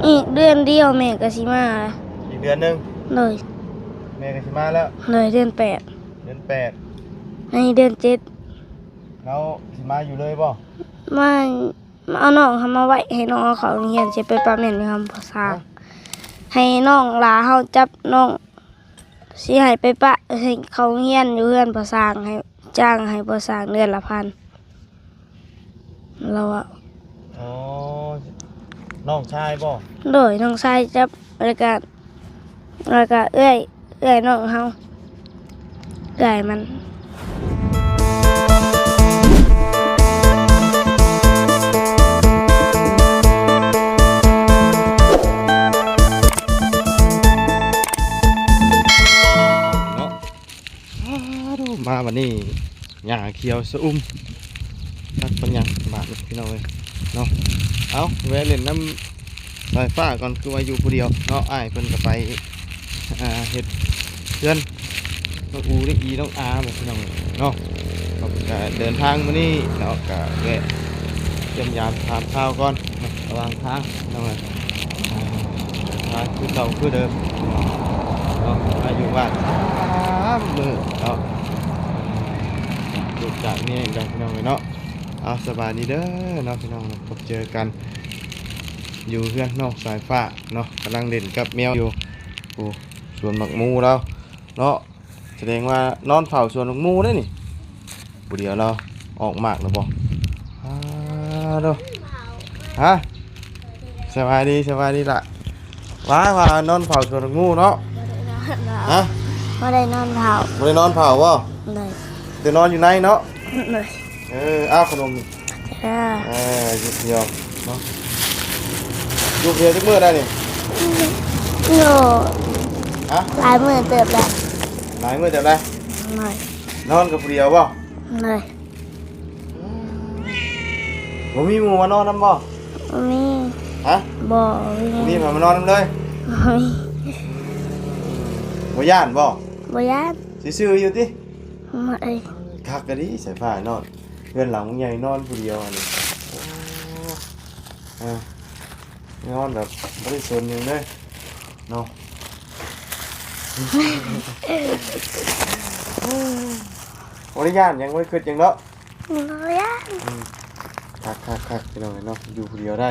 ອີກເດືອນດຽວແມ່ກໍຊິມາ. ອີກເດືອນໜຶ່ງ? ໂດຍ. ແມ່ກໍຊິມາແລ້ວ? ໂດຍ. ເດືອນແປດ. ເດືອນແປດ. ໃນເດືອນເຈັດ. ແລ້ວຊິມາຢູ່ເລີຍບໍ່? ມາ ມາເອົານ້ອງເຮົາມາໄວ້ ໃຫ້ນ້ອງເຮົາເຂົ້າໂຮງຮຽນ ຊິໄປປະແມ່ນຢູ່ເຮືອນພໍ່ຊ່າງ. ຮະ? ໃຫ້ນ້ອງຫຼ້າເຮົາຈັບນ້ອງ ຊິໃຫ້ໄປປະ ໃຫ້ເຂົ້າໂຮງຮຽນຢູ່ເຮືອນພໍ່ຊ່າງ ໃຫ້ຈ້າງໃຫ້ພໍ່ຊ່າງເດືອນລະພັນ ລາວເວົ້າ. ອໍ ນ້ອງຊາຍບໍ່? ໂດຍ ນ້ອງຊາຍຈັບ ແລ້ວກະ ແລ້ວກະເອື້ອຍ ເອື້ອຍນ້ອງເຮົາ ເອື້ອຍມັນ. ເນາະ ອາ ມາບັດນີ້ ຫຍ້າຂຽວຊະອຸ່ມ ຈັກປັນຫຍັງບາດນີ້ພີ່ນ້ອງເອີຍເນາະ. ເອົາ ແວະຫຼິ້ນນຳສາຍຟ້າກ່ອນ ຄືວ່າຢູ່ຜູ້ດຽວເນາະ. ອ້າຍເພິ່ນກໍໄປ ອ່າ ເຮັດເຮືອນ ນ້ອງອູ ນ້ອງອີ ນ້ອງອາ ແບບພີ່ນ້ອງເນາະ. ກໍເດີນທາງມື້ນີ້ເນາະ ກໍແວະຢ້ຽມຢາມຖາມຂ່າວກ່ອນເນາະ ລະຫວ່າງທາງເນາະ. ເດີນທາງຄືເກົ່າຄືເດີມເນາະ ມາຢູ່ບ້ານສາມມື້ເນາະ ຈາກນີ້ໄດ້ພີ່ນ້ອງເອີຍເນາະ. ເອົາ ສະບາຍດີເດີເນາະພີ່ນ້ອງເນາະ ພົບເຈີກັນຢູ່ເຮືອນນ້ອງສາຍຟ້າເນາະ ກຳລັງຫຼິ້ນກັບແມວຢູ່. ໂອ້ ສວນໝາກໝູລາວເນາະ ສະແດງວ່ານອນເຝົ້າສວນໝາກໝູເດ້ນີ້. ຜູ້ດຽວລາວອອກໝາກແລ້ວບໍ່? ອາ ໂດ. ຮະ? ສະບາຍດີ ສະບາຍດີລະ. ວ່າ ວ່ານອນເຝົ້າສວນໝາກໝູເນາະ? ບໍ່ໄດ້ນອນເນາະ. ຮະ? ບໍ່ໄດ້ນອນເຝົ້າ. ບໍ່ໄດ້ນອນເຝົ້າບໍ່? ໂດຍ. ແຕ່ນອນຢູ່ໃນເນາະ? ໂດຍ. ເອີ ເອົາຂະໜົມ. ເອີ ເອີ ຢູ່ ເນາະ ຢູ່ຜູ້ດຽວຈັກມື້ແລ້ວນີ້? ໂອ້ ຮະ? ຫຼາຍມື້ເຕີບແລ້ວ. ຫຼາຍມື້ເຕີບແລ້ວ? ໂດຍ. ນອນກັບຜູ້ດຽວບໍ່? ໂດຍ. ບໍ່ມີໝູ່ມານອນນຳບໍ່? ບໍ່ມີ. ຮະ? ບໍ່ມີ. ບໍ່ມີໃຜມານອນນຳເລີຍ? ບໍ່ມີ. ບໍ່ຢ້ານບໍ່? ບໍ່ຢ້ານ. ຊື່ໆຢູ່ຕິ? ໂອ້ຍ ຄັກກະດີ ສາຍຟ້ານອນ ເຮືອນຫຼັງໃຫຍ່ນອນຜູ້ດຽວອັນນີ້. ໂອ້ ອ່າ ນອນແບບບໍ່ໄດ້ສົນຫຍັງເລີຍເນາະ. ບໍ່ໄດ້ຢ້ານຫຍັງ ບໍ່ໄດ້ຄິດຫຍັງເນາະ. ບໍ່ຢ້ານ. ອືມ ຄັກໆໆ ພີ່ນ້ອງເນາະ ຢູ່ຜູ້ດຽວໄດ້.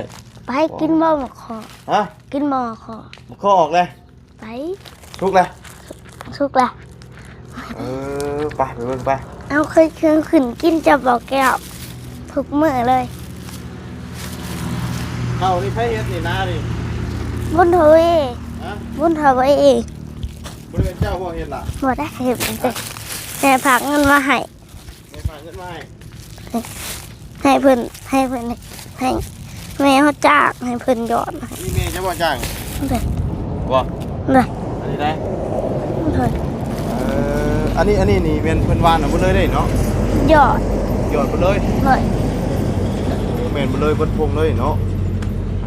ໄປກິນບໍ່ໝາກເຄາະ? ຮະ? ກິນບໍ່ໝາກເຄາະ? ໝາກເຄາະອອກແລ້ວ. ໄປ ສຸກແລ້ວ ສຸກແລ້ວ. ເອີ ໄປ ໄປເບິ່ງໄປ. ເອົາ ເຄີຍ ເຄີຍຂຶ້ນກິນກັບບໍ່ແກ້ວ ທຸກມື້ເລີຍ. ເຂົ້ານີ້ໃຜເຮັດນີ້ ນານີ້? ບຸນທະວີ. ຮະ? ບຸນທະວີ. ບໍ່ໄດ້ເປັນເຈົ້າບໍ່ເຮັດລະ? ບໍ່ໄດ້ເຮັດ. ຮະ? ແມ່ຝາກເງິນມາໃຫ້. ແມ່ຝາກເງິນມາໃຫ້ ໃຫ້ເພິ່ນ ໃຫ້ເພິ່ນ ໃຫ້ແມ່ເຮົາຈ້າງ ໃຫ້ເພິ່ນຢອດໃຫ້. ນີ້ແມ່ເຈົ້າບໍ່ຈ້າງ? ໂດຍ. ບໍ່? ໂດຍ. ອັນນີ້ໄດ໋? ໂດຍ. ເອີ ອັນນີ້ ອັນນີ້ນີ້ແມ່ນເພິ່ນຫວ່ານເອົາເບິດເລີຍເດ້ເນາະ? ຢອດ ຢອດເບິດເລີຍ? ໂດຍ. ແມ່ນເບິດເລີຍ ເບິດທົ່ງເລີຍເນາະ.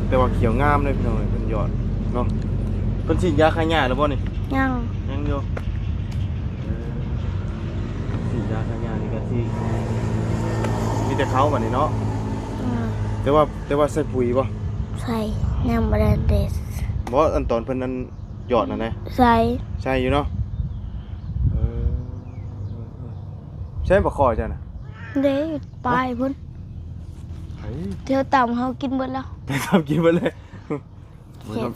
ແຕ່ວ່າຂຽວງາມເດ້ພີ່ນ້ອງ ເພິ່ນຢອດເນາະ. ເພິ່ນສີດຢາຂ້າຫຍ້າແລ້ວບໍ່ນີ້? ຍັງ ຍັງຢູ່. ເອີ ສີດຢາຂ້າຫຍ້ານີ້ກະຊິມີແຕ່ເຂົາບັດນີ້ເນາະ. ອືມ ແຕ່ວ່າ ແຕ່ວ່າໃສ່ປຸຍບໍ່? ໃສ່ ຍັງບໍ່ໄດ້ເດັດ. ບໍ່ ອັນຕອນເພິ່ນອັນຢອດນັ້ນນະ? ໃສ່ ໃສ່ຢູ່ເນາະ. ເອີ ໃສ່ບໍ່ຄໍເຈົ້ານະ? ເດ້ ປາຍພຸ້ນ. ເອີ ເຈົ້າຕຳເຮົາກິນເບິດແລ້ວ. ຕຳກິນເບິດເລີຍ. ບໍ່ເຫັນ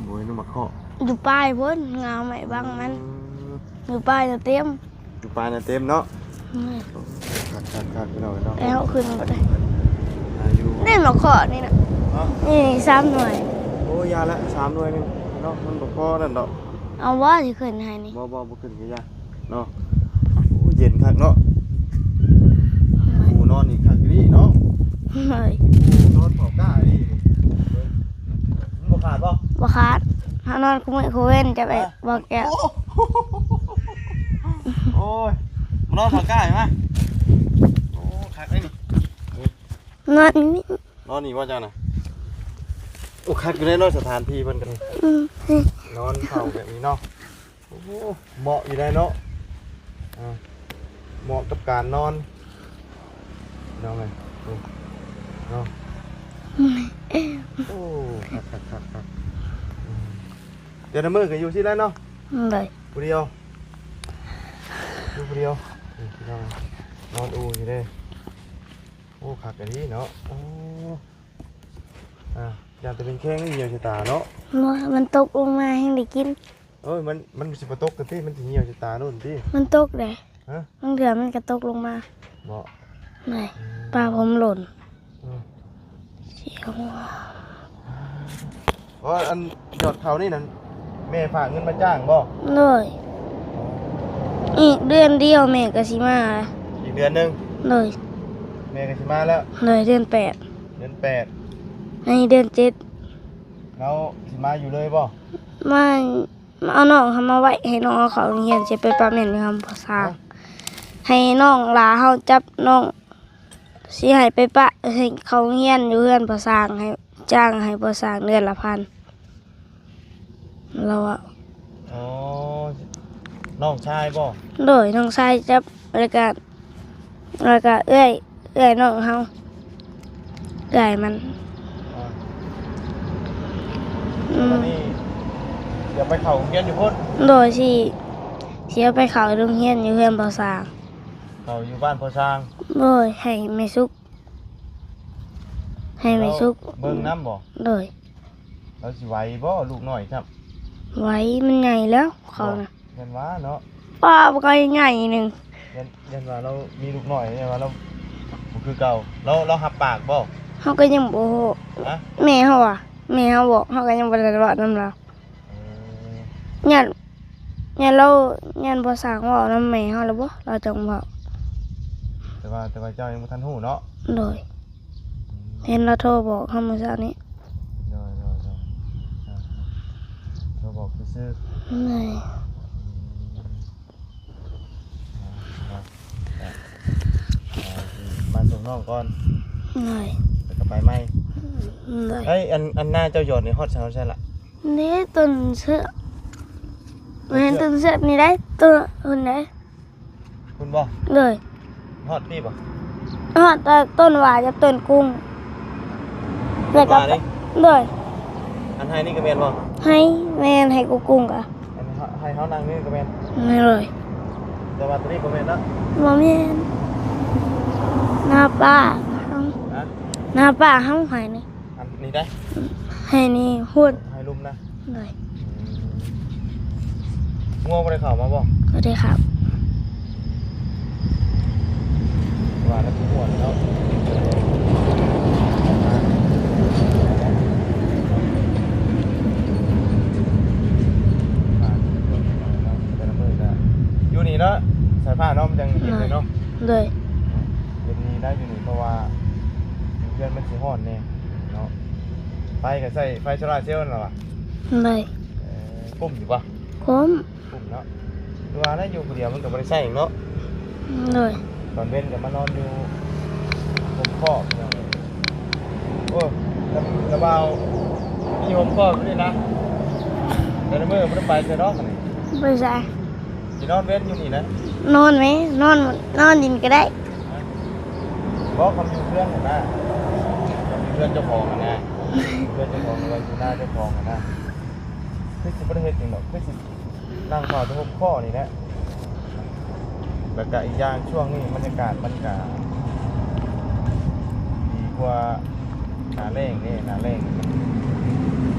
ບໍ່ເຫັນໝາກເຄາະ ຢູ່ປາຍພຸ້ນ ງາໄມ້ບັງມັນ. ອືມ ຢູ່ປາຍນະເຕັມ ຢູ່ປາຍນະເຕັມເນາະ. ອືມ ຄັກໆໆ ພີ່ນ້ອງເນາະ. ແລ້ວຂຶ້ນໄປ ອາ ຢູ່ ນີ້ໝາກເຄາະນີ້ນະ. ຮະ? ນີ້ສາມໜ່ວຍ. ໂອ້ ຢ່າລະ ສາມໜ່ວຍໜຶ່ງເນາະ ມັນບໍ່ພໍນັ້ນດອກ. ເອົາບໍ່ ຊິຂຶ້ນໃຫ້ນີ້. ບໍ່ ບໍ່ ບໍ່ຂຶ້ນກະຢ່າ. ເນາະ. ໂອ້ ເຢັນຄັກເນາະ. ໂອ້ ນອນນີ້ຄັກອີ່ຫຼີເນາະ. ໂອ້ຍ ນອນເຝົ້າກ້າອີ່ຫຼີ. ມັນບໍ່ຂາດບໍ່? ບໍ່ຂາດ. ເຮົານອນຄູ່ມື້ຄູ່ເວັນ ຈະໄປ ຮະ? ບໍ່ແກ້ວ. ໂອ້ ໂອ້ຍ ມານອນເຝົ້າກ້າມາ. ໂອ້ ຄັກເດ້ນີ້. ນອນນີ້ ນອນນີ້ບໍ່ເຈົ້ານະ? ໂອ້ ຄັກຢູ່ເດ້ເນາະ ສະຖານທີ່ເພິ່ນກະ. ອືມ ນອນເຝົ້າແບບນີ້ເນາະ. ໂອ້ ເໝາະຢູ່ໄດ໋ເນາະ. ອ່າ ເໝາະກັບການນອນ ເນາະ ເນາະ. ໂອ້ ຄັກໆໆ ແຕ່ລະມື້ກໍຢູ່ຊີ້ແຫຼະເນາະ? ໂດຍ. ຜູ້ດຽວ? ຢູ່ຜູ້ດຽວ? ນີ້ພີ່ນ້ອງ ນອນອູ່ຢູ່ເດ້. ໂອ້ ຄັກອີ່ຫຼີເນາະ. ໂອ້ ອ່າ ຢ້ານແຕ່ເປັນແຂ້ງ ຫ່ຽວຊະຕາເນາະ. ບໍ່ ມັນຕົກລົງມາແຮ່ງໄດ້ກິນ. ໂອ້ຍ ມັນ ມັນຊິບໍ່ຕົກກັນຕິ ມັນຊິຫ່ຽວຊະຕາໂລດຕິ. ມັນຕົກເດ້. ຮະ? ບາງເທື່ອມັນກໍຕົກລົງມາ. ບໍ່? ແມ່ນ. ອືມ ປາຜົມຫຼົ່ນ. ອືມ ສຽວຫົວ. ອໍ ອັນຍອດເຂົ້ານີ້ນັ້ນ ແມ່ຝາກເງິນມາຈ້າງບໍ່? ໂດຍ. ອໍ ອີກເດືອນດຽວແມ່ກໍຊິມາ. ອີກເດືອນໜຶ່ງ? ໂດຍ. ແມ່ກໍຊິມາແລ້ວ? ໂດຍ ເດືອນແປດ. ເດືອນແປດ. ອັນນີ້ເດືອນເຈັດ. ແລ້ວຊິມາຢູ່ເລີຍບໍ່? ມາ ມາເອົານ້ອງເຮົາມາໄວ້ ໃຫ້ນ້ອງເອົາເຂົ້າໂຮງຮຽນ ຊິໄປປະແມ່ນຢູ່ເຮືອນພໍ່ຊ່າງ. ຮະ? ໃຫ້ນ້ອງຫຼ້າເຮົາຈັບນ້ອງ ຊິໃຫ້ໄປປະ ໃຫ້ເຂົ້າໂຮງຮຽນຢູ່ເຮືອນພໍ່ຊ່າງ ໃຫ້ ຈ້າງໃຫ້ພໍ່ຊ່າງເດືອນລະພັນ ລາວວ່າ. ອໍ ນ້ອງຊາຍບໍ່? ໂດຍ ນ້ອງຊາຍຈັບ ແລ້ວກະ ແລ້ວກະເອື້ອຍ ເອື້ອຍນ້ອງເຮົາ ເອື້ອຍມັນ. ອືມ ບາດນີ້ຊິເອົາໄປເຂົ້າໂຮງຮຽນຢູ່ພຸ້ນ? ໂດຍ ຊິ ຊິເອົາໄປເຂົ້າໂຮງຮຽນຢູ່ເຮືອນພໍ່ຊ່າງ. ເຂົ້າຢູ່ບ້ານພໍ່ຊ່າງ? ໂດຍ ໃຫ້ແມ່ສຸກ ໃຫ້ແມ່ສຸກເບິ່ງນຳບໍ່? ໂດຍ. ລາວຊິໄຫວບໍ່ ລູກນ້ອຍຊ້ຳ? ໄຫວ ມັນໃຫຍ່ແລ້ວເຂົານະ. ບໍ່ ຢ້ານວ່າເນາະ. ປ້າ ບັກໃຫຍ່ໜຶ່ງ. ຢ້ານ ຢ້ານວ່າລາວມີລູກນ້ອຍ ຢ້ານວ່າລາວບໍ່ຄືເກົ່າ. ລາວ ລາວຮັບປາກບໍ່? ເຮົາກໍຍັງບໍ່ຮູ້. ຮະ? ແມ່ເຮົາວ່າ ແມ່ເຮົາບອກ ເຮົາກໍຍັງບໍ່ໄດ້ເວົ້ານຳລາວ. ເອີ ຢ້ານ ຢ້ານລາວ ຢ້ານພໍ່ຊ່າງເວົ້ານຳແມ່ເຮົາແລ້ວບໍ ລາວຈັ່ງເວົ້າ. ແຕ່ວ່າ ແຕ່ວ່າເຈົ້າຍັງບໍ່ທັນຮູ້ເນາະ? ໂດຍ. ອືມ ເຫັນລາວໂທບອກເຮົາມື້ເຊົ້ານີ້. ໂດຍ ໂດຍ ໂດຍ. ອ່າ ໂທບອກຊື່ໆ. ໂດຍ. ອືມ ອ່າ ມາສົ່ງນ້ອງກ່ອນ. ໂດຍ. ແລ້ວກໍໄປໃໝ່. ໂດຍ. ເອີຍ ອັນ ອັນນາເຈົ້າຢອດນີ້ຮອດ ຮອດໃສລະ? ນີ້ຕົ້ນເຊືອກ. ແມ່ນຕົ້ນເຊືອກນີ້ໄດ໋ ຕົ້ນພຸ້ນໄດ໋. ພຸ້ນບໍ່? ໂດຍ. ຮອດພີ້ບໍ່? ຮອດແຕ່ຕົ້ນຫວ້າກັບຕົ້ນກຸ້ງ. ແລ້ວກໍ ຫວ້ານີ້? ໂດຍ. ອັນໄຮ່ນີ້ກໍແມ່ນບໍ່? ໄຮ່ ແມ່ນ ໄຮ່ກຸ້ງກໍ ອັນໄຮ່ເຮົານັ່ງນີ້ກໍແມ່ນ? ໂດຍ. ແຕ່ວ່າຕົວນີ້ບໍ່ແມ່ນເນາະ? ບໍ່ແມ່ນ. ນາປ້າເຮົາ. ຮະ? ນາປ້າເຮົາໄຮ່ນີ້. ອັນນີ້ໄດ໋? ໄຮ່ນີ້ພຸ້ນ. ໄຮ່ລຸ່ມນະ? ໂດຍ. ອືມ ງົວບໍ່ໄດ້ເຂົ້າມາບໍ່? ບໍ່ໄດ້ເຂົ້າ. ວ່າແລ້ວຄືມ່ວນເນາະ. ແຕ່ລະມື້ກະຢູ່ນີ້ເນາະ ສາຍຟ້າເນາະ ມັນຈັ່ງເຢັນເລີຍເນາະ. ໂດຍ. ເຢັນດີໄດ໋ຢູ່ນີ້ ເພາະວ່າຢູ່ເຮືອນມັນຊິຮ້ອນແດ່ເນາະ. ໄຟກໍໃຊ້ໄຟໂຊລາເຊວນັ້ນລະຫວາ? ໂດຍ. ເອີ ກຸ້ມຢູ່ບໍ່? ກຸ້ມ. ກຸ້ມເນາະ. ຄືວ່ານະ ຢູ່ຜູ້ດຽວມັນກໍບໍ່ໄດ້ໃຊ້ຫຍັງເນາະ. ໂດຍ. ຕອນເວັນກໍມານອນຢູ່ຮົ່ມຄອກ. ໂອ້ ລະ ລະບ່າວມີຮົ່ມຄອກຢູ່ນີ້ນະ. ແຕ່ລະມື້ບໍ່ໄດ້ໄປໃສດອກ. ບໍ່ໄປໃສ. ຊິນອນເວັນຢູ່ນີ້ນະ? ນອນແມະ ນອນ ນອນດິນກໍໄດ້. ບໍ່ ຄຳຢູ່ເຮືອນຫັ້ນນະ ຄຳຢູ່ເຮືອນເຈົ້າຂອງຫັ້ນນະ ເຮືອນເຈົ້າຂອງ ຫຼືວ່າຢູ່ນາເຈົ້າຂອງຫັ້ນນະ ຄືຊິບໍ່ໄດ້ເຮັດຫຍັງດອກ ຄືຊິນັ່ງເຝົ້າແຕ່ຮົ່ມຄໍນີ້ແຫຼະ. ແລ້ວກະອີກຢ່າງ ຊ່ວງນີ້ບັນຍາກາດມັນກະດີກວ່າ ໜ້າແລ້ງເດ້ ໜ້າແລ້ງມັນ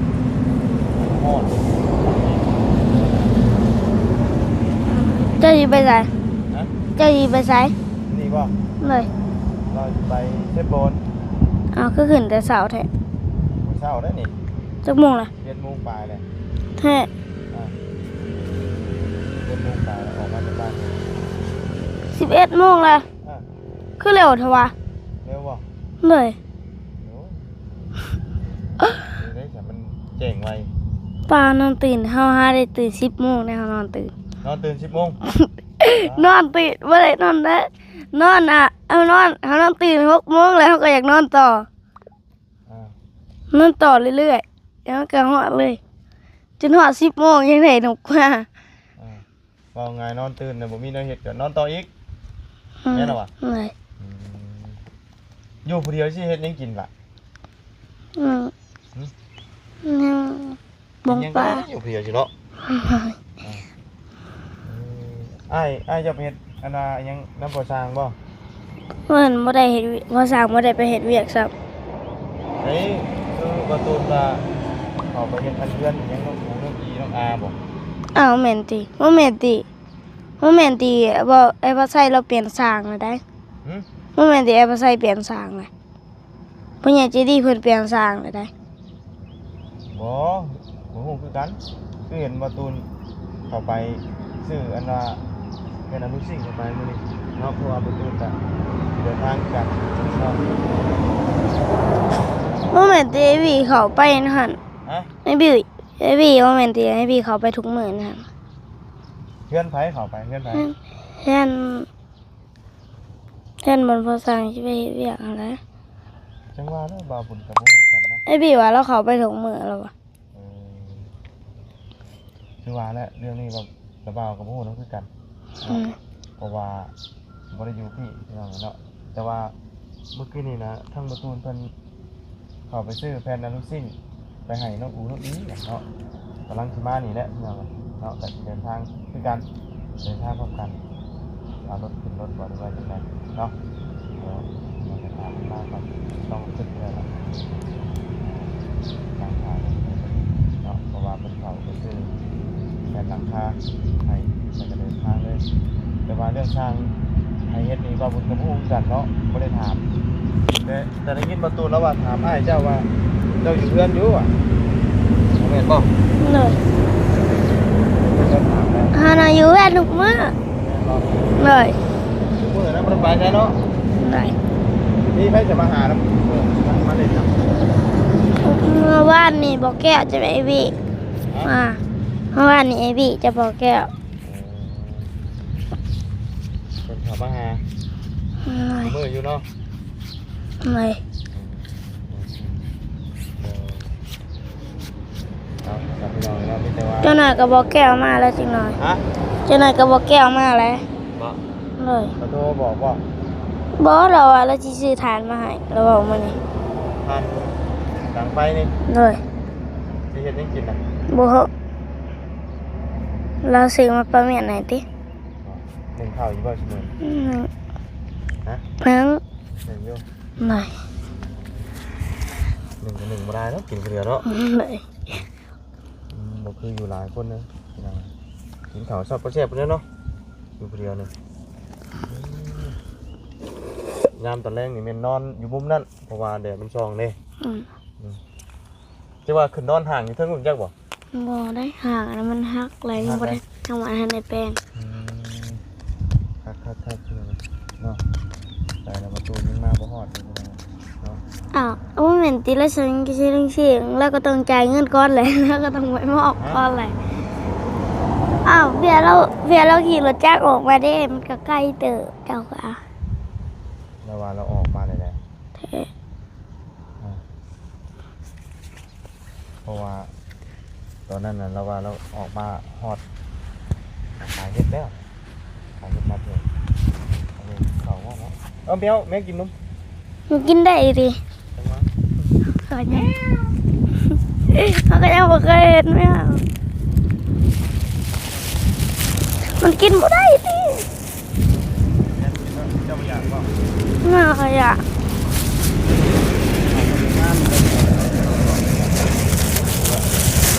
ຮ້ອນ. ເຈົ້າຊິໄປໃສ? ຮະ? ເຈົ້າຊິໄປໃສ? ນີ້ບໍ່? ໂດຍ. ເຮົາຊິໄປເຊໂປນ. ອ້າວ ຄືຂຶ້ນແຕ່ເຊົ້າແທ້? ເຊົ້າແລ້ວນີ້. ຈັກໂມງລະ? ສິບເອັດໂມງປາຍແລ້ວ. ແທ້? ອ່າ ສິບເອັດໂມງປາຍແລ້ວ ອອກມາຈາກບ້ານ. ສິບເອັດໂມງລະ? ອ່າ ຄືເລັວແທ້ຫວາ? ເລັວບໍ່? ໂດຍ. ໂອ້ຍ ເຮັດໄດ້ຊັ້ນ ມັນແຈ້ງໄວ. ປ້ານອນຕື່ນ ເຮົາຫາໄດ້ຕື່ນສິບໂມງເດ້ ເຮົານອນຕື່ນ. ນອນຕື່ນສິບໂມງ? ນອນຕື່ນ ບໍ່ໄດ້ນອນໄດ້ ນອນ ອ່າ ເຮົານອນ ເຮົານອນຕື່ນຫົກໂມງແລ້ວ ເຮົາກໍຢາກນອນຕໍ່. ອ່າ ນອນຕໍ່ເລື້ອຍໆ ແລ້ວມັນກໍຮອດເລີຍ ຈົນຮອດສິບໂມງຍັງໄດ້ນົກມາ. ອ່າ ເວົ້າງ່າຍ ນອນຕື່ນນະ ບໍ່ມີແນວເຮັດກໍນອນຕໍ່ອີກ. ອືມ ແມ່ນລະຫວາ? ໂດຍ. ອືມ ຢູ່ຜູ້ດຽວຊິເຮັດຫຍັງກິນລະ? ອືມ ຫຶ? ຍັງ ຍັງຢູ່ຜູ້ດຽວຢູ່ເນາະ. ເອີ ອ້າຍ ອ້າຍເຈົ້າໄປເຮັດອັນນ່າຫຍັງນຳພໍ່ຊ່າງບໍ່? ເພິ່ນບໍ່ໄດ້ເຮັດວຽກ ພໍ່ຊ່າງບໍ່ໄດ້ໄປເຮັດວຽກຊ້ຳ. ເອີ ຄືບໍ່ຕູນວ່າເຂົາໄປເຮັດອັນເຮືອນຫຍັງນ້ອງປູນ້ອງອີນ້ອງອາບໍ່? ອ້າວ ແມ່ນຕິ? ບໍ່ແມ່ນຕິ? ບໍ່ແມ່ນຕິ? ບໍ່ ອ້າຍພາໄຊລາວປ່ຽນຊ່າງແລ້ວໃດ໋. ຫື? ບໍ່ແມ່ນຕິ? ອ້າຍພາໄຊປ່ຽນຊ່າງແລ້ວ. ຜູ້ໃຫຍ່ໃຈດີເພິ່ນປ່ຽນຊ່າງແລ້ວໃດ໋. ບໍ່ ບໍ່ຮູ້ຄືກັນ. ຄືເຫັນບ່າວຕູນເຂົ້າໄປຊື້ອັນວ່າແຜ່ນອະລູຊິງເຂົ້າໄປມື້ນີ້ເນາະ, ເພາະວ່າບ່າວຕູນກະເດີນທາງຄືກັນເນາະ. ບໍ່ແມ່ນຕິ ອ້າຍວີເຂົ້າໄປຫັ້ນ? ຮະ? ອ້າຍວີ ອ້າຍວີ ບໍ່ແມ່ນຕິ ອ້າຍວີເຂົ້າໄປທຸກມື້ຫັ້ນ? ເຮືອນໃຜເຂົ້າໄປ? ເຮືອນໃຜ? ເຮືອນ ເຮືອນ ເຮືອນບ່ອນພໍ່ຊ່າງຊິໄປເຮັດວຽກຫັ້ນແຫຼະ. ຈັ່ງວ່າແຫຼະ ບ່າວບຸນກະບໍ່ຮູ້ຄືກັນເນາະ. ອ້າຍບີວ່າລາວເຂົ້າໄປທຸກມື້ແລ້ວວ່າ. ເອີ ຄືວ່າແຫຼະ ເລື່ອງນີ້ວ່າລະບ່າວກະບໍ່ຮູ້ນຳຄືກັນເນາະ. ອືມ ເພາະວ່າບໍ່ໄດ້ຢູ່ພີ້ພີ່ນ້ອງເນາະ. ແຕ່ວ່າມື້ກີ້ນີ້ນະ ທາງບ່າວຕູນເພິ່ນ ເຂົ້າໄປຊື້ແຜ່ນອະລູຊິງໄປໃຫ້ນ້ອງອູນ້ອງອີເນາະ. ກຳລັງຊິມານີ້ແຫຼະພີ່ນ້ອງເນາະ, ກະຊິເດີນທາງຄືກັນ ເດີນທາງພ້ອມກັນ. ເອົາລົດຂຶ້ນລົດບໍ່ ຫຼືວ່າຈັ່ງໃດເນາະ. ດຽວເຮົາຈະຖາມມາກ່ອນ ຕ້ອງຂຶ້ນເຮືອນລະ ນັ່ງຖ້າເພິ່ນເນາະ, ເພາະວ່າເພິ່ນເຂົ້າໄປຊື້ແຜ່ນຫຼັງຄາໃຫ້ ແລ້ວກະເດີນທາງເລີຍ. ແຕ່ວ່າເລື່ອງຊ່າງໃຜເຮັດນີ້ ບ່າວບຸນກະບໍ່ຮູ້ຄືກັນເນາະ ບໍ່ໄດ້ຖາມ. ແຕ່ ແຕ່ໄດ້ຍິນບ່າວຕູນລາວວ່າຖາມອ້າຍເຈົ້າວ່າ ເຈົ້າຢູ່ເຮືອນຢູ່ຫວາ ແມ່ນບໍ່? ໂດຍ ເພິ່ນຖາມແລ້ວ ເຮົານະຢູ່ເຮືອນທຸກມື້. ແມ່ນບໍ່? ໂດຍ ທຸກມື້ນະ ບໍ່ໄດ້ໄປໃສເນາະ. ໂດຍ ມີໃຜຈະມາຫານຳ ເອີ ມາ ມາຫຼິ້ນນຳ? ມື້ວານນີ້ບໍ່ແກ້ວຈະໄປວິ. ຮະ? ອ່າ ມື້ວານນີ້ໄອ້ບີຈະບໍ່ແກ້ວ. ເອີ ເພິ່ນເຂົ້າມາຫາ ໂດຍ ມື້ຢູ່ເນາະ. ໂດຍ ເອີ ເອົາ ສາມພີ່ນ້ອງເນາະ ມີແຕ່ວ່າ ຈັກໜ້ອຍກະບໍ່ແກ້ວມາແລ້ວ ຈັກໜ້ອຍ. ຮະ? ຈັກໜ້ອຍກະບໍ່ແກ້ວມາແລ້ວ. ບໍ່? ໂດຍ ເຂົາໂທບອກບໍ່? ບໍ່ ລາວວ່າລາວຊິຊື້ຖ່ານມາໃຫ້ ລາວເວົ້າມື້ນີ້. ຖ່ານດັງໄຟນີ້? ໂດຍ ຊິເຮັດຫຍັງກິນນະ? ບໍ່ຮູ້ ລາວຊື້ມາປະມຽນໃຫ້ຕິ. ໜຶ້ງເຂົ້າຢູ່ບໍ່ຊຸມື້ນີ້? ໜຶ້ງ. ຮະ? ໜຶ້ງ ໜຶ້ງຢູ່. ໂດຍ ໜຶ້ງກະໜຶ້ງບໍ່ໄດ້ເນາະ ກິນຜູ້ດຽວເນາະ. ໂດຍ ອືມ ບໍ່ຄືຢູ່ຫຼາຍຄົນເດີ ກິນເຂົ້າແຊບບໍ່ແຊບພຸ້ນແຫຼະເນາະ ຢູ່ຜູ້ດຽວນີ້. ອືມ ຍາມຕອນແລງນີ້ແມ່ນນອນຢູ່ມຸມນັ້ນ ເພາະວ່າແດດມັນສ່ອງເດ້. ອືມ ອືມ ແຕ່ວ່າຂຶ້ນນອນຫ້າງຢູ່ເທິງພຸ້ນຈັກບໍ່? ບໍ່ໄດ້ ຫ້າງອັນນັ້ນມັນຫັກແລ້ວ ຍັງບໍ່ໄດ້ ຍັງບໍ່ທັນໄດ້ແປງ. ອືມ ຄັກໆໆ ເນາະ ໄປແລ້ວປະຕູຍັງມາບໍ່ຮອດຢູ່ເນາະ. ອ້າວ ບໍ່ແມ່ນຕິ ລະສັງກະສີ ລະກະຕ້ອງຈ່າຍເງິນກ່ອນແຫຼະ ລະກະຕ້ອງໄປມອບກ່ອນແຫຼະ. ອ້າວ ເວລາ ເວລາຂີ່ລົດຈັກອອກມາເດ້ ມັນກະໄກເຕີບ ເຈົ້າກະ ລະວ່າລາວອອກມາແລ້ວແຫຼະ. ເພາະວ່າຕອນນັ້ນນະ ລາວວ່າລາວອອກມາຮອດ ຂາຍເຫັດແລ້ວ ຂາຍເຫັດມາເຖິງ. ເອົາເຂົ້າມາເນາະ. ເອີ ແມວ ແມວກິນນົມ ມັນກິນໄດ້ຕິ? ເຮົາກະຍັງບໍ່ເຄີຍເຫັນແມວ ມັນກິນບໍ່ໄດ້ຕິ? ເຈົ້າບໍ່ຢາກບໍ່? ໜ້າກະຢາກ.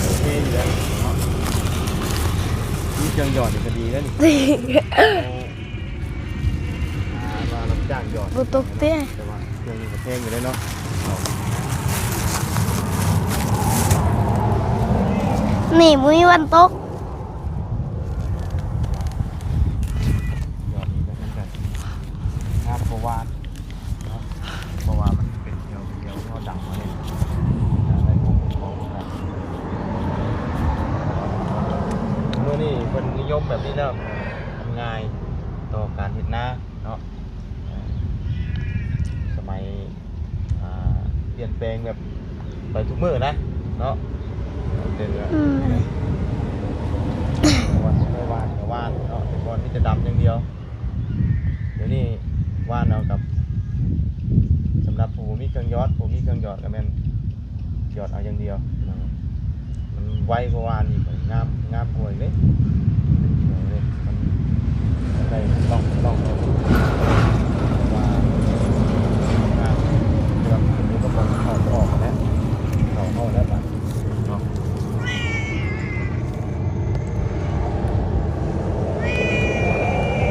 ໂອເຄຢູ່ແລ້ວເນາະ ມີເຄື່ອງຢອດນີ້ກະດີແລ້ວນີ້. ອ່າ ວ່າຮັບຈ້າງຢອດ ບໍ່ຕົກເຕະ ແຕ່ວ່າເຄື່ອງນີ້ກະແພງຢູ່ເດ້ເນາະ. ນີ້ບໍ່ມີວັນຕົກ. ຍອດນີ້ກະເປັນແບບງາມກວ່າວານເນາະ ເພາະວ່າມັນເປັນຂຽວ ຂຽວເຮົາດຳມາເລີຍ ໄດ້ພົບເຫັນຂອງ. ມື້ນີ້ເພິ່ນນິຍົມແບບນີ້ແລ້ວ ມັນງ່າຍຕໍ່ການເຮັດນາເນາະ. ສະໄໝ ອ່າ ປ່ຽນແປງແບບໄປທຸກມື້ນະເນາະ. ອືມ ແຕ່ກ່ອນບໍ່ເຄີຍຫວ່ານກະຫວ່ານເນາະ ແຕ່ກ່ອນມີແຕ່ດຳຢ່າງດຽວ. ດຽວນີ້ຫວ່ານເອົາກັບ ສຳລັບຜູ້ບໍ່ມີເຄື່ອງຢອດ ຜູ້ມີເຄື່ອງຢອດກະແມ່ນຢອດເອົາຢ່າງດຽວ. ມັນ ໄວກວ່າວານອີກ ງາມ ງາມກວ່າອີກເດ້ ມັນໄດ້ລ່ອງ ລ່ອງ ວ່າງາມ ແຕ່ວ່າມັນກໍບໍ່ເຂົ້າບໍ່ອອກແລ້ວ ເຂົ້າ ເຂົ້າແລ້ວບາດນີ້ເນາະ.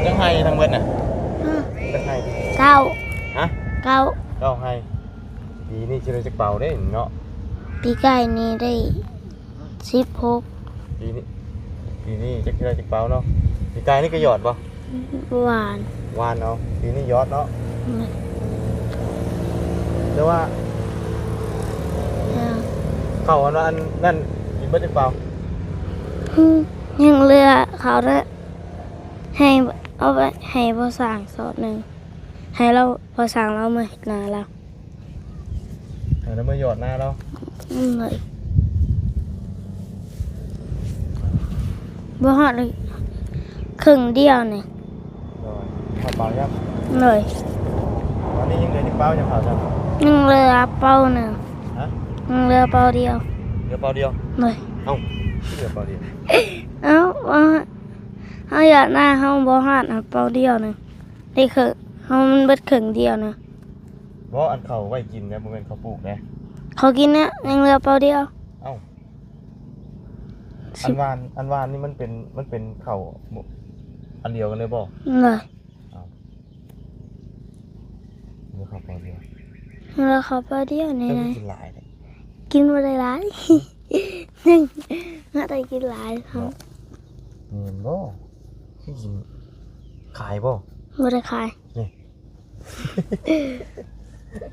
ຈັກໄຮ່ທັງເບິດນະ? ຮະ? ຈັກໄຮ່? ເກົ້າ. ຮະ? ເກົ້າ. ເກົ້າໄຮ່. ປີນີ້ຊິໄດ້ຈັກເປົາເດ້ເນາະ? ປີກາຍນີ້ໄດ້ສິບຫົກ. ປີນີ້ ປີນີ້ຈັກຊິໄດ້ຈັກເປົາເນາະ? ປີກາຍນີ້ກໍຢອດບໍ່? ຫວ່ານ. ຫວ່ານເອົາ. ປີນີ້ຢອດເນາະ? ແມ່ນ. ແຕ່ວ່າ ເອີ ເຂົ້າອັນວ່າອັນນັ້ນກິນເບິດຈັກເປົາ? ອືມ ຍັງເຫຼືອເຂົ້າເດີ ໃຫ້ເອົາໄປໃຫ້ພໍ່ຊ່າງສອບໜຶ່ງ ໃຫ້ລາວ ພໍ່ຊ່າງລາວເມືອເຮັດນາລາວ ໃຫ້ລາວເມືອຢອດນາລາວ. ອືມ ບໍ່ຮອດເລີຍ ເຄິ່ງດຽວນີ້. ໂດຍ ເຂົ້າເປົາຍັງ? ໂດຍ. ຕອນນີ້ຍັງເຫຼືອຈັກເປົາຍັງເຂົ້າຈ້ະ? ຍັງເຫຼືອເປົາໜຶ່ງ. ຮະ? ຍັງເຫຼືອເປົາດຽວ. ເຫຼືອເປົາດຽວ? ໂດຍ. ເອົ້າ ຄືເຫຼືອເປົາດຽວ? ເອົ້າ ເຮົາຢາກນາ ເຮົາບໍ່ຮອດເປົາດຽວໜຶ່ງ ໄດ້ເຄິ່ງ ເຮົາມັນເບິດເຄິ່ງດຽວນະ. ບໍ່ ອັນເຂົາໄວ້ກິນນະ ບໍ່ແມ່ນເຂົາປູກນະ. ເຂົາກິນນະ ຍັງເຫຼືອເປົາດຽວ. ເອົ້າ ອັນຫວ່ານ ອັນຫວ່ານນີ້ມັນເປັນ ມັນເປັນເຂົ້າ ອັນດຽວກັນເລີຍບໍ່? ໂດຍ. ເອົາ ເຫຼືອເຂົ້າເປົາດຽວ ເຫຼືອເຂົ້າເປົາດຽວນີ້ນະ. ກິນຫຼາຍເດ້ ກິນບໍ່ໄດ້ຫຼາຍ ຍັງ ຫາໄດ້ກິນຫຼາຍເນາະ. ແມ່ນບໍ່? ຄືກິນ ຂາຍບໍ່? ບໍ່ໄດ້ຂາຍ. ນີ້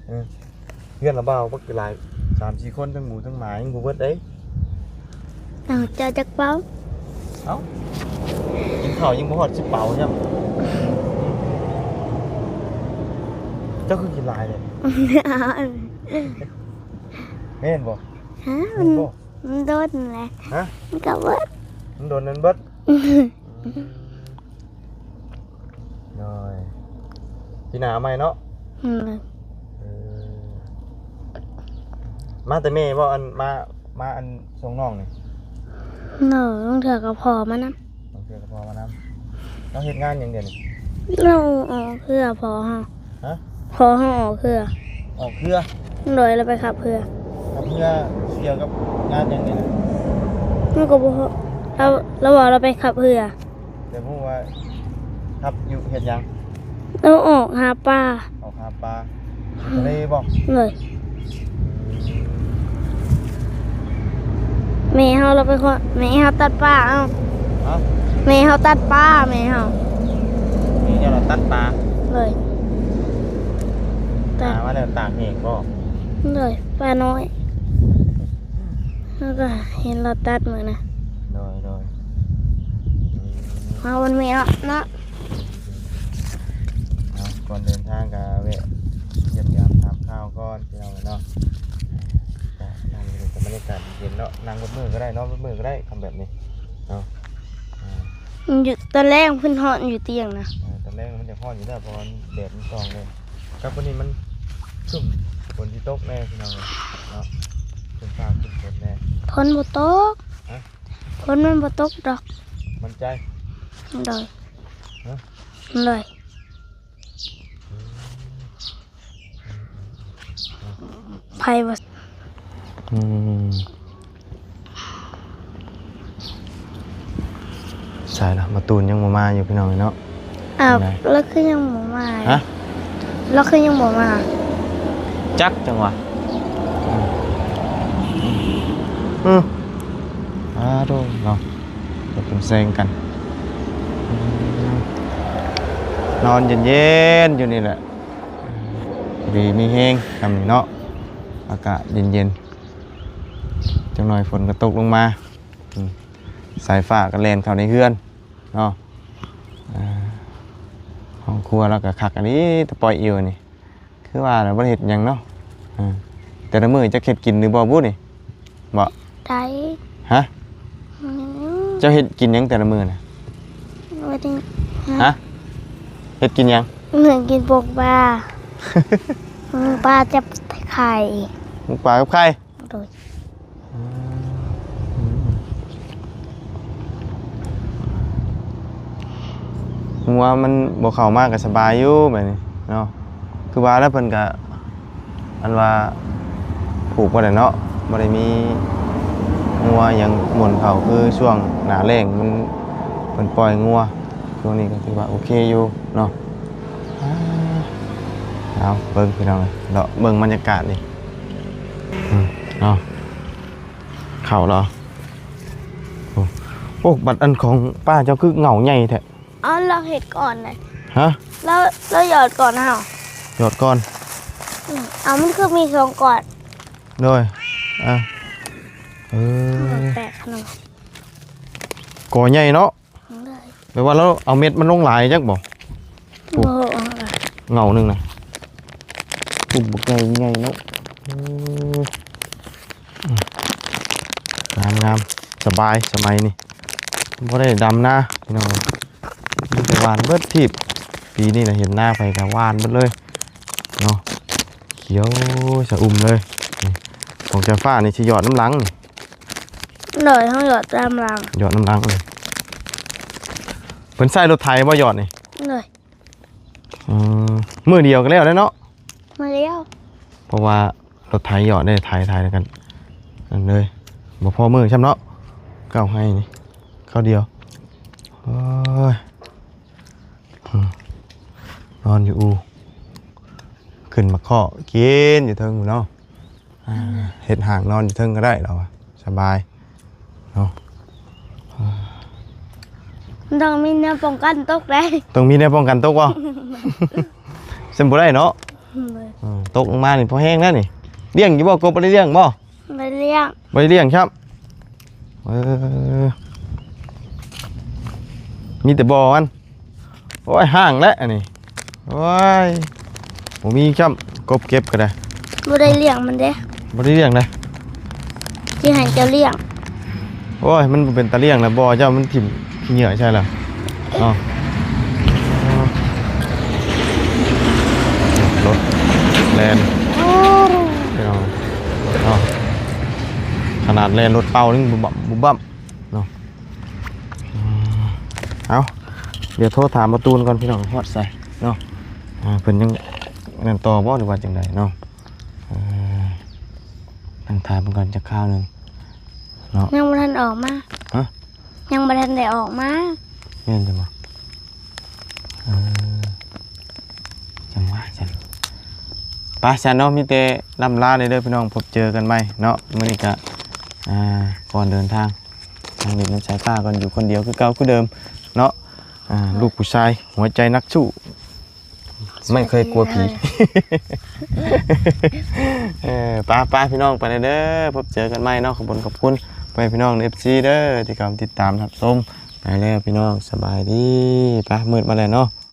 ເອີ ເຮືອນລະບ່າວບັກຫຼາຍ ສາມສີ່ຄົນ ທັງໝູທັງໝາ ຍັງບໍ່ເບິດເດ້. ເອົາ ເຈົ້າຈັກເປົາ? ເອົ້າ ກິນເຂົ້າຍັງບໍ່ຮອດສິບເປົາຊ້ຳ. ເຈົ້າຄືກິນຫຼາຍເດ້? ແມ່ນບໍ່? ຮະ? ແມ່ນບໍ່? ມັນ ມັນດົນແຫຼະ. ຮະ? ມັນກໍເບິດ ມັນດົນນັ້ນເບິດ. ອືມ ໂດຍ ປີໜ້າເອົາໃໝ່ເນາະ. ອືມ ເອີ ມາແຕ່ແມ່ບໍ່? ອັນ ມາ ມາ ອັນ ສົ່ງນ້ອງນີ້. ໂດຍ ບາງເທື່ອກໍພໍ່ມານຳ. ບາງເທື່ອກໍພໍ່ມານຳ. ລາວເຮັດງານຫຍັງດຽວນີ້? ລາວອອກເຮືອພໍ່ເຮົາ. ຮະ? ພໍ່ເຮົາອອກເຮືອ. ອອກເຮືອ? ໂດຍ ລາວໄປຂັບເຮືອ. ຂັບເຮືອກ່ຽວກັບງານຫຍັງນີ້ນະ? ມັນກໍບໍ່ ລາວ ລາວວ່າລາວໄປຂັບເຮືອ. ແຕ່ຮູ້ວ່າຂັບຢູ່ເຮັດຫຍັງ? ລາວອອກຫາປາ. ອອກຫາປາ. ທະເລບໍ່? ໂດຍ. ແມ່ເຮົາລາວໄປເຄາະ ແມ່ເຮົາຕັດປາເອົາ. ຮະ? ແມ່ເຮົາຕັດປາ ແມ່ເຮົາ. ແມ່ເຈົ້າລາວຕັດປາ? ໂດຍ. ຕັດ ຫາມາແລ້ວຕາກແຫ້ງບໍ່? ໂດຍ ປານ້ອຍ. ເຮົາກໍເຫັນລາວຕັດມື້ນະ. ໂດຍ ໂດຍ. ເຮົາມັນແມ່ເນາະ. ເນາະ ເອົາ ກ່ອນເດີນທາງກໍແວະຢ້ຽມຢາມຖາມຂ່າວກ່ອນ ພີ່ນ້ອງເອີຍເນາະ. ກໍນັ່ງຢູ່ນີ້ກໍບັນຍາກາດເຢັນເນາະ ນັ່ງເບິດມື້ກໍໄດ້ ນອນເບິດມື້ກໍໄດ້ ຄ່ຳແບບນີ້ເນາະ. ອ່າ ຢູ່ຕອນແລງເພິ່ນຮ້ອນຢູ່ຕຽງນະ. ເອີ ຕອນແລງມັນຈະຮ້ອນຢູ່ແລ້ວ ເພາະວ່າແດດມັນສ່ອງເດ້. ກັບມື້ນີ້ມັນຄຶ້ມ ຝົນຊິຕົກແນ່ ພີ່ນ້ອງເອີຍເນາະ. ຄຶ້ມຟ້າຄຶ້ມຝົນແນ່. ຝົນບໍ່ຕົກ. ຮະ? ຝົນມັນບໍ່ຕົກດອກ. ໝັ້ນໃຈ? ໂດຍ. ຮະ? ໂດຍ. ອືມ ໃຜວ່າ ອືມ ໃສລະ? ໝາຕູນຍັງບໍ່ມາຢູ່ ພີ່ນ້ອງເອີຍເນາະ. ອ້າວ ຈັ່ງໃດ? ລາວຄືຍັງບໍ່ມາ? ຮະ? ລາວຄືຍັງບໍ່ມາ? ຈັກ ຈັ່ງຫວະ. ອືມ ອືມ ອືມ ອາໂດ ເນາະ ເປັນແຊງກັນ. ອືມ ນອນເຢັນໆຢູ່ນີ້ແຫຼະ ດີມີແຮງ ຍາມນີ້ເນາະ ອາກາດເຢັນໆ. ຈັກໜ້ອຍຝົນກໍຕົກລົງມາ. ອືມ ສາຍຟ້າກໍແລ່ນເຂົ້າໃນເຮືອນເນາະ. ອ່າ ຫ້ອງຄົວລາວກໍຄັກອີ່ຫຼີ ແຕ່ປ່ອຍອິວນີ້ ຄືວ່າລະບໍ່ໄດ້ເຮັດຫຍັງເນາະ. ອ່າ ແຕ່ລະມື້ຈັກເຮັດກິນຫຼືບໍ່ບຸນີ້ ບໍ່? ໄດ້. ຮະ? ອືມ ເຈົ້າເຮັດກິນຫຍັງແຕ່ລະມື້ນະ? ບໍ່ໄດ້. ຮະ? ເຮັດກິນຫຍັງ? ເຮັດກິນໝົກປາ ໝົກປາກັບໄຂ່. ໝົກປາກັບໄຂ່? ໂດຍ. ອືມ ອືມ ວ່າມັນບໍ່ເຂົ້າມາກໍສະບາຍຢູ່ແບບນີ້ເນາະ. ຄືວ່າແລ້ວເພິ່ນກໍ ອັນວ່າຜູກບໍ່ໄດ້ເນາະ ບໍ່ໄດ້ມີງົວຫຍັງໝົນເຂົ້າ ຄືຊ່ວງໜ້າແລ້ງມັນ ເພິ່ນປ່ອຍງົວ. ຊ່ວງນີ້ກໍຖືວ່າໂອເຄຢູ່ເນາະ. ອາ ເອົາເບິ່ງພີ່ນ້ອງເອີຍ ເລາະເບິ່ງບັນຍາກາດນີ້ ອືມ ເອົາ ເຂົ້າແລ້ວ. ໂອ້ ໂອ້ ບັດອັນຂອງປ້າເຈົ້າຄືເຫງົາໃຫຍ່ແທ້. ເອົາ ລາວເຮັດກ່ອນນະ. ຮະ? ລາວ ລາວຫຍອດກ່ອນເຮົາ. ຫຍອດກ່ອນ. ອືມ ເອົາ ມັນຄືມີສອງກ້ອນ. ໂດຍ ອ່າ ເອີ ແປກຂະໜົມ ກໍໃຫຍ່ເນາະ. ໂດຍ ແປວ່າລາວເອົາເມັດມັນລົງຫຼາຍຈັກບໍ່? ບໍ່ ເຫງົາໜຶ່ງນະ ປຸ້ມບັກໃຫຍ່ໃຫຍ່ເນາະ. ເອີ ງາມໆ ສະບາຍສະໄໝນີ້ ບໍ່ໄດ້ດຳນາພີ່ນ້ອງເອີຍ ມີແຕ່ຫວ່ານເບິດທີບ. ປີນີ້ນະເຫັນນາໃຜກໍຫວ່ານເບິດເລີຍເນາະ ຂຽວຊະອຸ່ມເລີຍ. ນີ້ຂອງເຈົ້າຟ້ານີ້ຊິຫຍອດນຳຫຼັງນີ້. ໂດຍ ເຮົາຫຍອດຕາມຫຼັງ ຫຍອດນຳຫຼັງ. ເພິ່ນໃຊ້ລົດໄຖບໍ່ຫຍອດນີ້? ໂດຍ. ອືມ ມື້ດຽວກໍແລ້ວແລ້ວເນາະ. ມື້ດຽວ ເພາະວ່າລົດໄຖຫຍອດໄດ້ ໄຖ ໄຖແລ້ວກັນນັ້ນເລີຍ ບໍ່ພໍມື້ຊ້ຳເນາະ. ເຂົ້າໄຮ່ນີ້ ເຂົ້າດຽວ. ໂອ້ຍ ອືມ ນອນຢູ່ອູ່ ຂຶ້ນມາເຄາະກິນຢູ່ເທິງພຸ້ນເນາະ. ອ່າ ເຮັດຫ້າງນອນຢູ່ເທິງກໍໄດ້ລາວວ່າ ສະບາຍເນາະ. ມັນຕ້ອງມີແນວປ້ອງກັນຕົກໄດ໋. ຕ້ອງມີແນວປ້ອງກັນຕົກບໍ່? ຊັ້ນບໍ່ໄດ້ເນາະ. ອືມ ຕົກລົງມານີ້ພໍແຮງນະນີ້. ລ້ຽງຢູ່ບໍ່? ກົບບໍ່ໄດ້ລ້ຽງບໍ່? ບໍ່ໄດ້ລ້ຽງ ບໍ່ໄດ້ລ້ຽງຊ້ຳ. ເອີ ມີແຕ່ບໍ່ມັນ. ໂອ້ຍ ຫ້າງແຫຼະອັນນີ້. ໂອ້ຍ ບໍ່ມີຊ້ຳ ກົບເກັບກໍໄດ້. ບໍ່ໄດ້ລ້ຽງມັນເດ້. ບໍ່ໄດ້ລ້ຽງເດ້. ຊິໃຫ້ເຈົ້າລ້ຽງ. ໂອ້ຍ ມັນບໍ່ເປັນຕາລ້ຽງແລ້ວ ບໍ່ ເຈົ້າມັນຖິ້ມຂີ້ເຫຍື້ອໃສ່ລະເນາະ. ລົດແລ່ນ ໂອ້ ເນາະ ຂະໜາດແລ່ນລົດເປົ່າຍັງບຸບບັບ ບຸບບັບເນາະ. ອືມ ເອົາ ດຽວໂທຖາມບ່າວຕູນກ່ອນພີ່ນ້ອງ ຮອດໃສເນາະ. ອ່າ ເພິ່ນຍັງນັ້ນຕໍ່ບໍ່ ຫຼືວ່າຈັ່ງໃດເນາະ? ເອີ ນັ່ງຖາມເພິ່ນກ່ອນຈັກຄາວໜຶ່ງເນາະ. ຍັງບໍ່ທັນອອກມາ. ຮະ? ຍັງບໍ່ທັນໄດ້ອອກມາ. ແມ່ນຢູ່ບໍ່? ເອີ ຈັ່ງວ່າຊັ້ນ ໄປຊັ້ນເນາະ ມີແຕ່ລ່ຳລາເດີພີ່ນ້ອງ ພົບເຈີກັນໃໝ່ເນາະ. ມື້ນີ້ກະ ອ່າ ກ່ອນເດີນທາງ ທາງນີ້ນຳສາຍຟ້າກ່ອນ ຢູ່ຄົນດຽວຄືເກົ່າຄືເດີມເນາະ. ອ່າ ລູກຜູ້ຊາຍຫົວໃຈນັກສູ້ ໄມ່ເຄີຍກົວຜີ. ເອີ ໄປໆ ພີ່ນ້ອງ ໄປແລ້ວເດີ ພົບເຈີກັນໃໝ່ເນາະ. ຂອບຄຸນ ຂອບຄຸນພໍ່ແມ່ພີ່ນ້ອງ ເອັຟຊີ ເດີ ທີ່ເຂົ້າມາຕິດຕາມຮັບຊົມ. ໄປແລ້ວພີ່ນ້ອງ ສະບາຍດີ. ໄປ ມືດມາແລ້ວເນາະ.